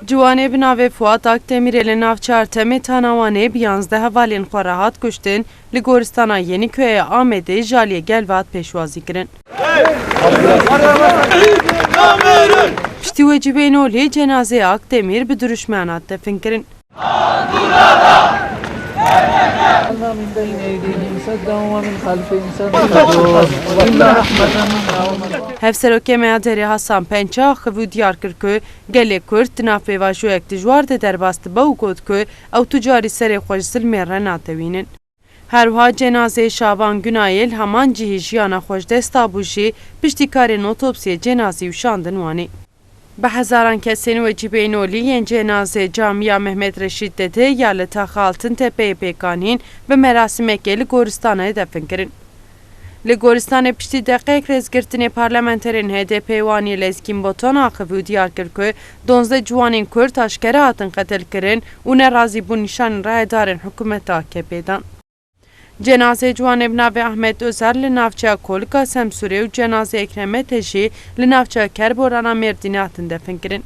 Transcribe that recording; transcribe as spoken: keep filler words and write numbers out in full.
Ciwanê bi navê Fuat Akdemirê li navçeya Artemê Tanawanê bi yanzdeh hevalên xwe re hat kuştin, li goristana Yenîkoyê Amedê ji aliyê gel ve hat pêşwazî kirin. Piştî wecîbeyên olî cenazeyê Akdemîr bi dirûşmeyan hat definkirin. Hevserokê M H D'ê Hasan Pençe axiv û diyar kir ku gelê Kurd di nav pêvajoyek dijwar de derbas dibe û got ku ew tu carî serê xwe ji zilmê re natewînin. Her wiha cenazeyê Şaban Gunayê li heman cihî jiyana xwe ji dest dabû jî piştî karên otopsiyê cenazî û şandin Wanê. Bi hezaran kesên wecîbeyên olî yên cenazeyê Camiya Mehmet Reşîd Dede ya li taxa Altintepeyê pêk anîn, bi merasîmekê li goristanê defin kirin. Li goristanê piştî deqeyek rêzgirtinê parlamenterên H D P Wanê Lezgîn Botan axiv û diyar kir ku duwazdeh ciwanên Kurd aşkere hatin qetilkirin û nerazîbûn nîşanî rayedarên hikûmeta A K P'ê dan. Cenazeyê ciwanê bi navê Ahmet Özer li navçeya Kolika Semsûrê û cenazeyê Ekrem Mete jî li navçeya Kerborana Mêrdînê hatin definkirin.